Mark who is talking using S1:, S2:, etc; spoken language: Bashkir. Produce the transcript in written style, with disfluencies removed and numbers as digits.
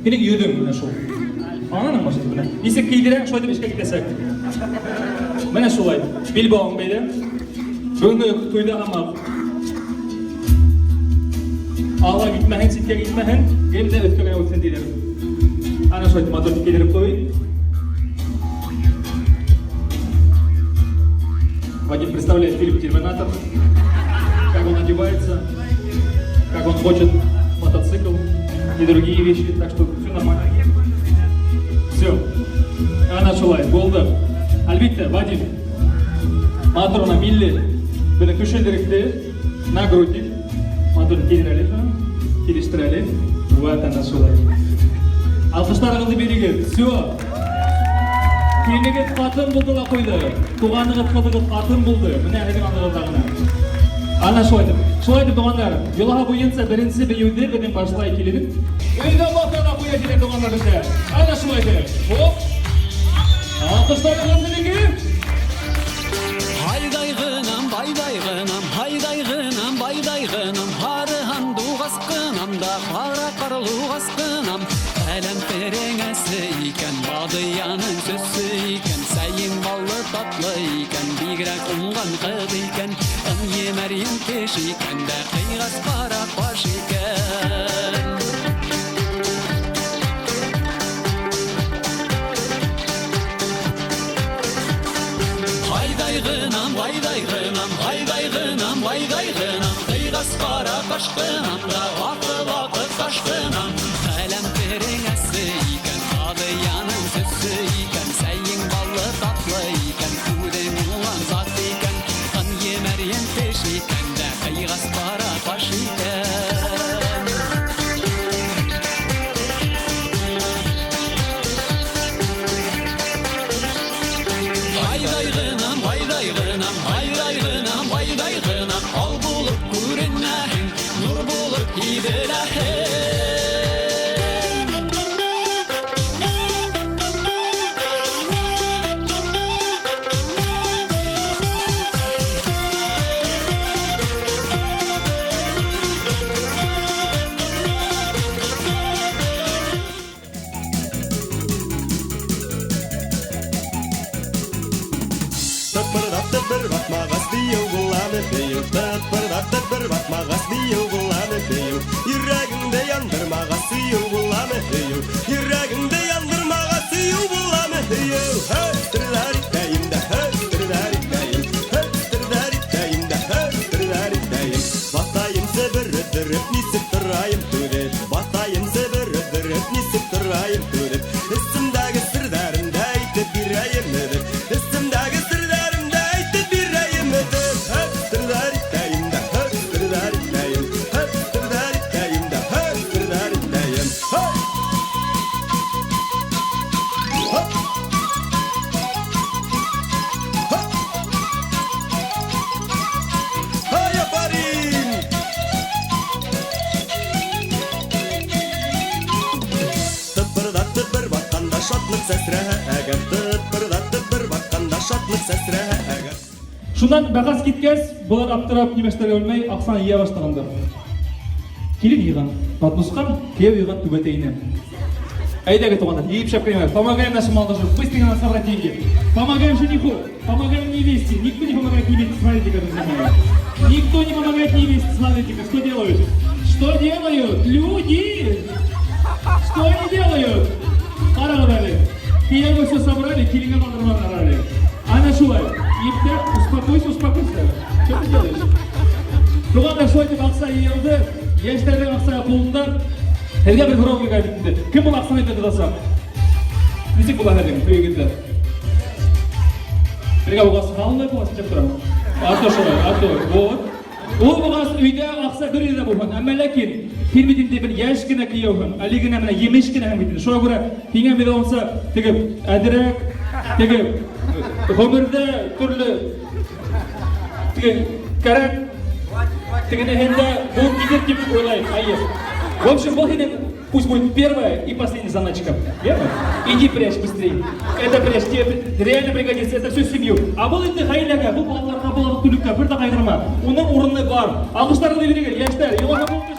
S1: Һинең йөҙөң менә шул. Аңланыңмы шул менә? Нисек кейҙерәң, шулай итеп эшкә китәсәк. Менә шулай. Билбауың бәйлә. Бүгенге туйда амак. Алға китмәһен, ситкә китмәһен, гел дә өскә генә үтсен диләр. Ана шулай итеп матур итеп кидереп куй. Вадим представляет фильм «Терминатор», как он одевается, как он хочет мотоцикл и другие вещи, так что все нормально. Все. Ана шулай, булды. Әлбиттә, Вадим, матур гына милли бер түшәлдеректе нагрудник, матур кидер әле шуны, килештерә әле. Вот ана шулай. Алкышларыгызны бирегез. Все. Киленегез хатын булды ла куйды. Туганыгыз кызыгыз хатын булды. Менә һеҙҙең алдығыҙҙа ғына. Ана шулай итеп. Шулай итеп, туғандар, йолаһы буйынса беренсе бейеүҙе беҙҙең башлай киленем. Өйҙә баҫырға ҡуя тиләр туғандар беҙҙә. Ана шулай итеп. Хоп. Алҡышларығыҙ һеҙҙеке.
S2: Һайдай ғынам, байдай ғынам, һайдай ғынам, байдай ғынам, һары һандуғас ҡынам да, ҡара ҡарлуғас ҡынам. Ҡәләмферең әсе икән, бадыяның сөсө икән, сәйең баллы татлы икән, бигерәк уңған ҡыҙ икән, ынйы мәрйен теш икән дә, ҡыйғас ҡара ҡаш икән. Һайдай ғынам, байдай ғынам, һайдай ғынам, байдай ғынам, ҡыйғас ҡара ҡаш ҡынам да, аҡыл-аҡыл таш ҡынам. Ҡәләмферең әсе икән, бадыяның сөсө икән, сәйең баллы татлы икән, үҙең уңған зат икән, ынйы мәрйен теш икән дә, ҡыйғас ҡара ҡаш икән. Һайдай ғынам, байдай ғынам, һайдай ғынам, байдай ғынам, ал булып күренәһең, нур булып һибеләһең.
S3: Тыпырдатып бер батмағас бейеу буламы бейеу, Тыпырдатып бер батмағас бейеу буламы бейеу, Йөрәгеңде яндырмағас сөйөү буламы һөйөү, Йөрәгеңде яндырмағас сөйөү буламы һөйөү. Һөстөрҙәр итәйем дә, һөстөрҙәр итәйем, һөстөрҙәр итәйем дә, һөстөрҙәр итәйем. Батайым себер өҙҙөрөп, нисек торайым түҙеп, Батайым себер өҙҙөрөп, нисек торайым түҙеп, Өстөмдәге серҙәремде әйтеп бирәйем өҙөп, Өстөмдәге серҙәремде әйтеп бирәйем өҙөп. Һөстөрҙәр итәйем дә, һөстөрҙәр итәйем, һөстөрҙәр итәйем дә, һөстөрҙәр итәйем. Һей! Һоп! Һоп! Һай, афарин! Тыпырдатып бер батҡанда шатлыҡ сәсрәһә әгәр, Тыпырдатып бер батҡанда шатлыҡ сәсрәһә әгәр.
S1: Шунан бәхәс киткәс, болар аптырап нимә эшләргә белмәй, аҡсаны йыя башлағандар. Килен йыйған подноска, кейәү йыйған түбәтәйенә. Әйҙәгеҙ, туғандар, йыйып шәп кенә. Помогаем нашему молодежи, быстренько надо собрать деньги. Помогаем жениху, помогаем невесте. Никто не помогает невесте, смотрите-ка, друзья мои. Никто не помогает невесте, смотрите-ка, что делают? Что делают? Люди! Что они делают? Ҡарағыҙ әле. Кейәүгә все собрали, киленгә ҡалдырманылар әле. Ана шулай. Иптәш, успокойся, успокойся. Что ты делаешь? Туғандар, шулай итеп аҡса йыйылды. Йәштәрҙең аҡса ҡулында. Һеҙгә бер һорау бирергә бит инде. Кем был аҡсаны әйтә тотасаҡ? Нисек була һеҙҙең өйөгөҙҙә? Бергә булғас, һалынмай булғас, тип торам. Ато шулай, ато. Вот. Ул булғас өйҙә аҡса бер өйҙә булһын. Әммә ләкин һин бит инде бер йәш кенә кейәүһең, әле генә менә емеш кенәһең бит инде. Шуға күрә һиңә мин унса теге әҙерәк, теге ғүмерҙә төрлө теге кәрәк тегенеһендә булып китер тип уйлайым. Әйе. В общем, был һинең пусть будет первая и последняя заначка. Верно? Иди прячь быстрее. Это прячь, тебе реально пригодится. Это всю семью. А был инде ғаиләгә, был балаларға, был аҙыҡ-түлеккә бер ҙә ҡайғырма. Уның урыны бар. Алҡыштарығыҙҙы бирегеҙ, йәштәр. Йолаһы булды.